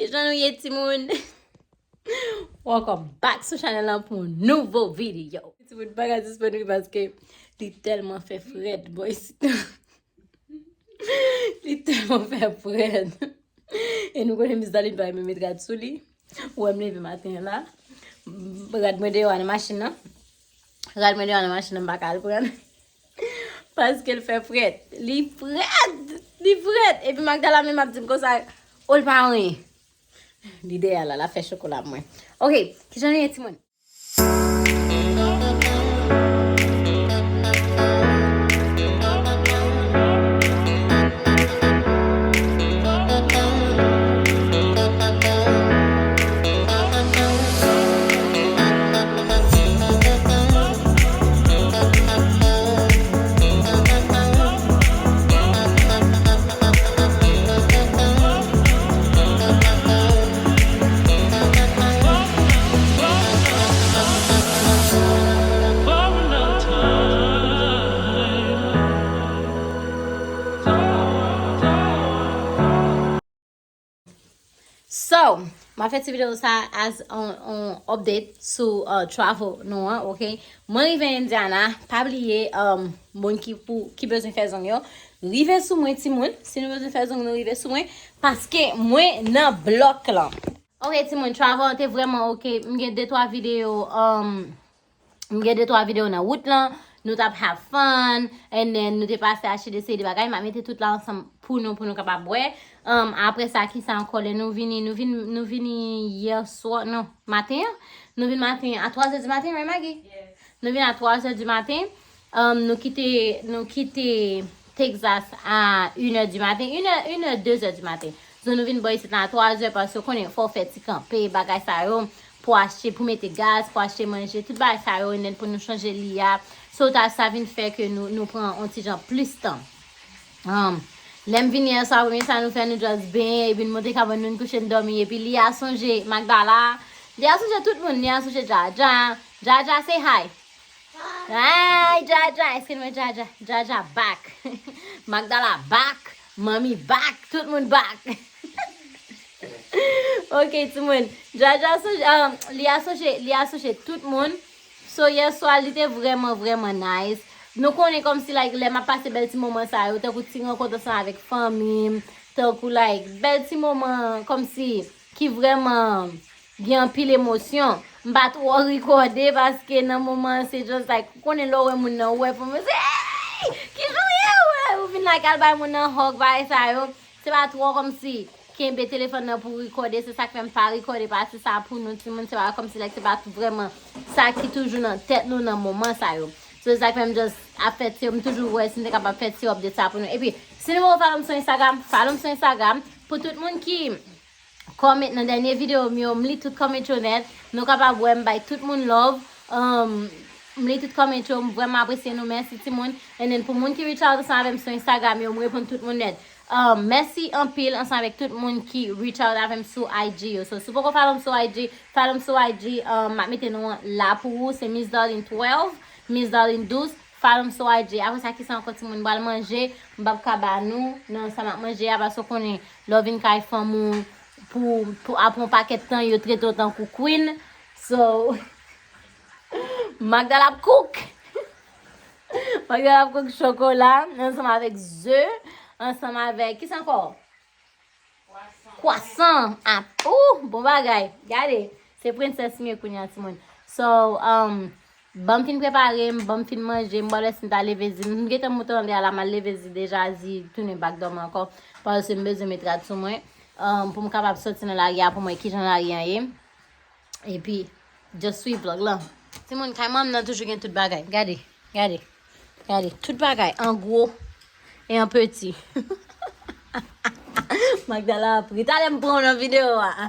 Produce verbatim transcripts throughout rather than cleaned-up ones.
Kijan nou ye, timoun? Welcome back sou chanèl lan pou yon nouvo videyo. Timoun pa ka sispann ri paske li tèlman fè frèt bò isit. Li tèlman fè frèt. E nou konnen Miss Darline pa renmen met rad sou li. Ou wè m leve maten an la. Rad mwen deyò a nan machin nan. Rad mwen deyò a nan machin nan, m pa ka al pran. Paske l fè frèt. Li frèt! Li frèt! Epi Magdala menm ap di m konsa, o, l pa anyen. Li dèyè la, l ap fè chokola pou mwen. Ok, kijan nou ye, timoun? So, m ap fè ti videyo sa as on, on update sou, uh, travel nou an, ok? Mwen rive Indiana, pa bliye, um, moun ki pou, ki bezwen fè zong yo, rive sou mwen, timoun. Si nou bezwen fè zong nou, rive sou mwen, paske mwen nan blòk lan. Ok, timoun, travel an te vrèman ok. M gen de twa videyo, um, m gen de twa videyo nan wout lan. Nou t ap have fun, and then nou te pase achte de seri de bagay. M ap mete tout la ansanm pou nou, pou nou kapab wè. Um, apre sa, kisa ankò? Lè nou vini, nou vin, nou vini yè swa, non, maten an. Nou vin maten an a twa zè di maten, right, Maggie? Nou vin a twa zè di maten. Um, nou kite, nou kite Texas a inè di maten, inè, inè, de zè di maten. So, nou vin bò isit la a twa zè, paske w konnen, fò w fè ti kanpe, bagay sa yo, pou achte, pou mete gaz, pou achte manje, tout bagay sa yo, and then pou nou chanje li a. So, ta, sa vin fè ke nou, nou pran yon ti jan plis tan. Um, lè m vini yè swa, premye sa nou fè, nou just benyen, epi n monte kabann nou, n kouche, n dòmi, epi Lia sonje Magdala, Lia sonje tout moun, Lia sonje Jaja, Jaja, say hi. Hi, Jaja. Èske nou wè Jaja? Jaja back. Magdala back. Manmi back. Tout moun back. Ok, timoun. Jaja sonje, um, Lia sonje, Lia sonje tout moun. So, yè swa, li te vrèman, vrèman nice. Nou konnen kòmsi, like, lè m ap pase bèl ti moman sa yo, tankou ti rankont ansanm avèk fanmi m, tankou, like, bèl ti moman kòmsi ki vrèman gen anpil emosyon. M pa twò rekòde paske nan moman an se just like, ou konnen lè w wè moun nan, ou wè pou moun se, "Hey! Kijan w ye?" Ou wè, ou vin la kal bay moun nan hug, bagay sa yo. Se pa twò kòmsi kenbe telefòn nan pou rekòde, se sa k fè m pa rekòde pati sa pou nou timoun, se pa kòmsi like se pa vrèman sa ki toujou nan tèt nou nan moman sa yo. So, se sa k fè m just ap fè ti, m toujou wè si m te kapab fè ti update sa pou nou. Epi, si nou poko follow m sou Instagram, follow m sou Instagram. Pou tout moun ki comment nan dènye videyo m yo, m li tout comment yo nèt. Nou kapab wè m bay tout moun love. Um, m li tout comment yo, m vrèman apresye nou, mèsi timoun. And then pou moun ki reach out ansanm avè m sou Instagram yo, m reponn tout moun nèt. Um, mèsi anpil ansanm avèk tout moun ki reach out avè m sou I G yo. So, si w poko follow m sou I G, follow m sou I G, um, m ap mete non an la pou ou, se Miss Darline twelve, Miss Darline douz. Follow m sou I G. Apre sa, kisa ankò timoun? M pral manje, m p ap ka ba nou nan sa m ap manje a, paske w konnen, lè w vin kay fanm ou pou, pou, apre yon pakèt tan, yo trete w tankou queen. So, Magdala ap cook. Magdala ap cook chokola, ansanm avèk ze, ansanm avèk, kisa ankò? Kwasan. Ah, ouh, bon bagay. Gade, se prensès m ye kounye a, timoun. So, um, ban m fin prepare, m ban m fin manje, m pral wè si m ta leve zi. M gentan moute anlè a la, m al leve zi deja, zi tounen back dòmi ankò. Paske m bezwen met rad sou mwen, um, pou m kapab soti nan lari a, pou m wè kijan lari an ye. Epi, just swiv vlog lan. Timoun, kay manm nan toujou gen tout bagay. Gade, gade, gade. Tout bagay, an gwo e an peti. Magdala ap ri. Talè m pran w nan videyo a.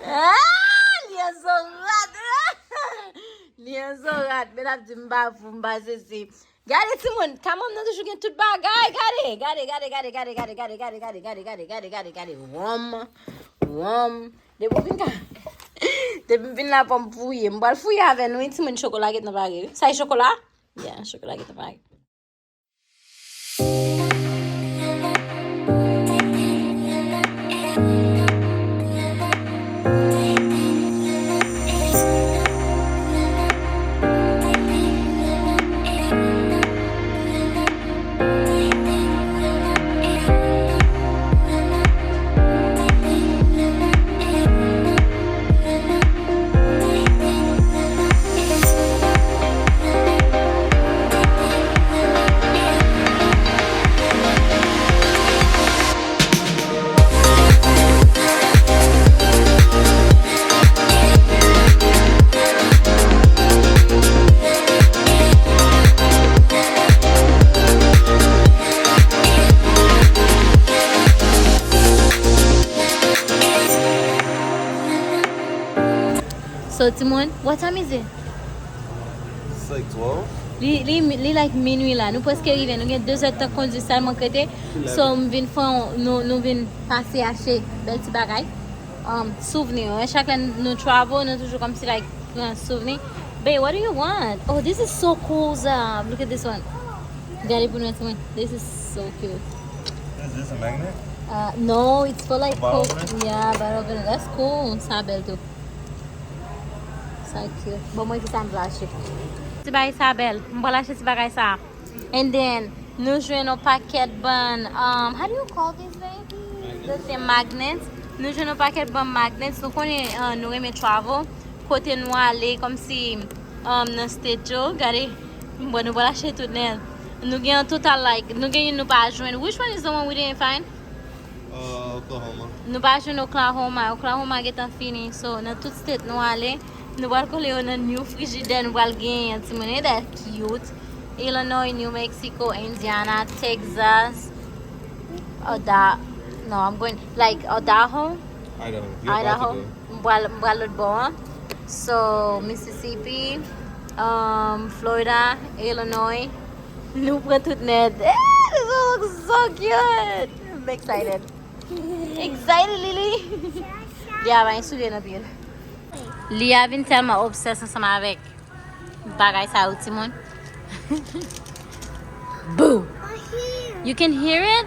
Ah, li an zorat. Li an zorat. Men l ap di m pa fou, m pa sesi. Gade timoun, kay manm nan toujou gen tout bagay. Gade, gade, gade. Wòm, wòm. Depi w vin ka, depi m vin la pou m fouye. M pral fouye avè nou, wi, timoun, chokola gentan pare, wi. Sa e chokola? Yeah, chokola gentan pare. So, timoun, what time is it? It's like twelve. Li, li, li like minui la. Nou prèske rive. Nou gen de zè tan kondwi sèlman k rete. So, m vin fè yon, nou, nou vin pase achte bèl ti bagay. Um, souvni, wi. Chak lè nou travel, nou toujou kòmsi, like, pran souvni. Babe, what do you want? Oh, this is so cool, Zab. Look at this one. Gade pou nou, timoun. This is so cute. Is this a magnet? Uh, no, it's for, like, a bottle opener? Yeah, bottle opener. That's cool. Sa bèl tou. Sa cute. Bon, mwen ki sa m vle achte. Ti bagay sa bèl. M pral achte ti bagay sa. And then, nou jwenn yon pakèt bann, um, how do you call this, babe? The thing, magnets. Nou jwenn yon pakèt bann magnets. Nou konnen, uh, nou renmen travel. Kote nou ale, kòmsi, um, nan state yo. Gade, bon, nou pral achte tout net. Nou gen an total, like, nou gen youn nou pa jwenn. Which one is the one we didn't find? Uh, Oklahoma. Nou pa jwenn Oklahoma. Oklahoma gentan fini. So, nan tout state nou ale, nou pral kole yo nan new frijidè nou pral genyen, timoun. Ain't that cute? Illinois, New Mexico, Indiana, Texas, Oda-, no, I'm going, like, Idaho. Idaho. You're about to Idaho. Go. M pral, m pral lòt bò an. So, Mississippi, um, Florida, Illinois. Nou pran tout net. Eh, this looks so cute. I'm excited. Excited, Lily. Lia pa gen soulye nan pye l. Lia vin tèlman obsessed ansanm avèk bagay sa yo, timoun. Boo! You can hear it?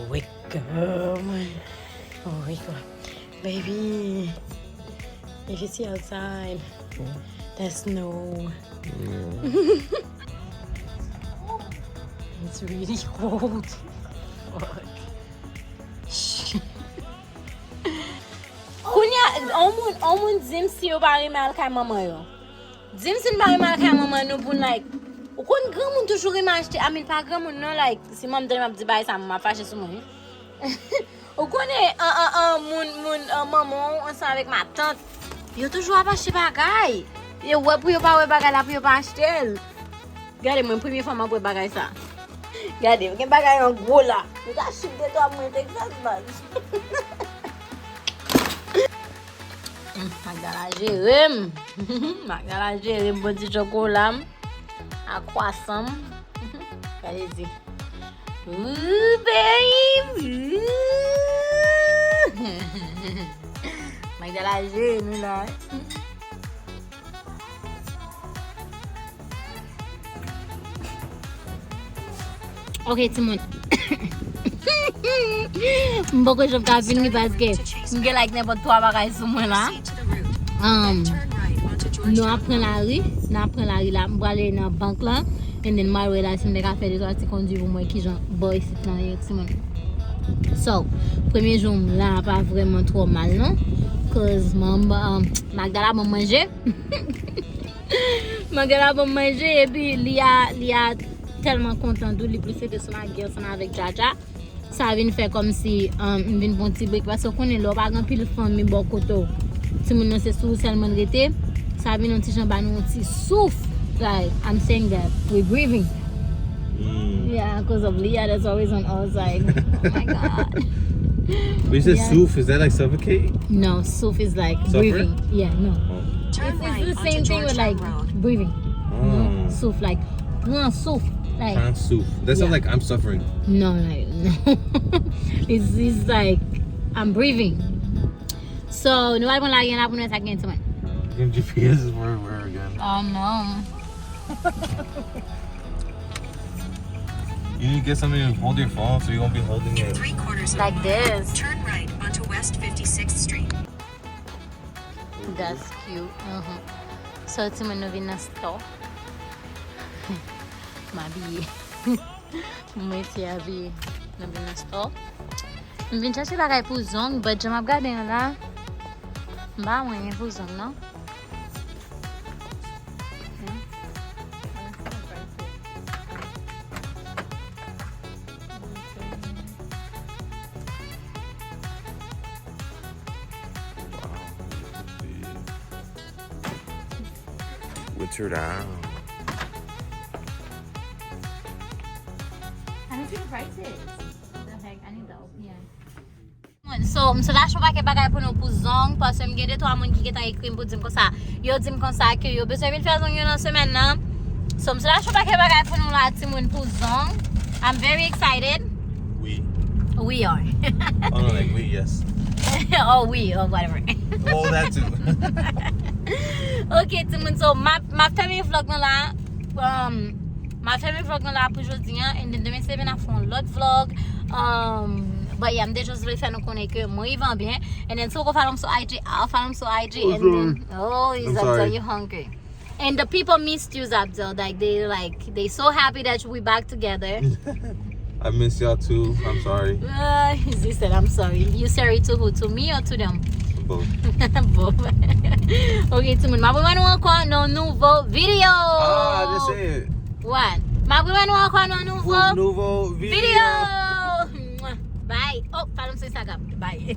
Wake up. Wake up. Baby, if you see outside, that's snow. It's really cold. Fuck. Kounye a, on moun, on moun di m si yo pa renmen al kay manman yo. Di m si n pa renmen al kay manman nou pou n, like, ou konn granmoun toujou renmen achte, I mean, pa granmoun non, like, si manman m tande m ap di bagay sa, manman ap fache sou mwen, wi. Ou konnen, an, an, an, moun, moun, an, manman w ansanm avèk matant, yo toujou ap achte bagay. Yo wè pou yo pa wè bagay la, pou yo pa achte l. Gade mwen, premye fwa m ap wè bagay sa. Gade, gen bagay an gwo la. Nou ta chip de twa mwen Texas, baz. Magdala jere m. Magdala jere m, bon ti chokola m. A kwasan m. Gade di. Ooh, babe. Ooh. Magdala jere nou la. Ok, timoun. M poko janm ka vin ri paske m gen, like, nenpòt twa bagay sou mwen la. Um, nou ap pran lari, nou ap pran lari la. M prale nan bank la. And then m al wè la si m te ka fè de twa ti kondwi pou m wè kijan bò isit lan ye, timoun. So, premye jou m la pa vrèman twò mal non. Cause manman, um, Magdala ban m manje. Magdala ban m manje, epi Lia, Lia tèlman kontan tou, li plis rete sou magi ansanm avèk Djadja. Sa vin fè kòmsi, um, m vin pran ti break, paske w konnen lè w pa gen anpil fanmi bò kote w, timoun nan se sou ou sèlman l rete, sa vin yon ti jan ba nou yon ti souf. Like, I'm saying that we breathing. Mm. Yeah, 'cause of Lia that's always on our side. Oh my God. When you say souf, is that like suffocate? No, souf is like breathing. Suffer? Yeah, no. Oh. It's, it's the same thing with, like, breathing. You know? Oh. Souf, like, pran souf. Like, pran souf. That sounds like I'm suffering. No, like, no. It's, it's like, I'm breathing. So, nou al pran lari an la pou nou wè sa k gen, timoun. Fucking G P S is where we're again. Oh, no. You need to get something to hold your phone so you won't be holding it. Three quarters of a mile. Like this. Turn right onto West fifty-sixth Street. That's cute. Mhm. So, timoun, nou vin nan store. M abiye. Mwen te abiye. Nou vin nan store. M vin chache bagay pou zong, but jan m ap gade an la, m pa wè anyen pou zong, non. Winter down. I don't see the prices. The heck? I need the O P I. So, m sot achte yon pakèt bagay pou nou pou zong, paske m gen de twa moun ki gentan ekri m pou di m konsa. Yo di m konsa ke yo bezwen vin fè zong yo nan semèn nan. So, m sot achte yon pakèt bagay pou nou la, timoun, pou zong. I'm very excited. We. We are. Oh, no, like, we, yes. Oh, we, or whatever. Well, that too. Ok, timoun, so, m ap, m ap fèmen vlog nan la. Um, m ap fèmen vlog nan la pou jodi an. And then demen se vin ap fè yon lòt vlog. Um, but yeah, m te just vle fè nou konnen ke mwen rive an byen. And then, so, go follow m sou I G. I'll follow m sou I G. And then, oh, is Abdel, you hungry. And the people missed you, Abdel. Like, they, like, they so happy that we back together. I miss y'all too. I'm sorry. Uh, he said, "I'm sorry." You sorry to who? To me or to them? Both. Both. Ok, timoun, m ap wè nou ankò nan nouvo video. Ah, just say it. What? M ap wè nou ankò nan nouvo Nouvo video. Video. Bye. Oh, follow m sou Instagram. Bye.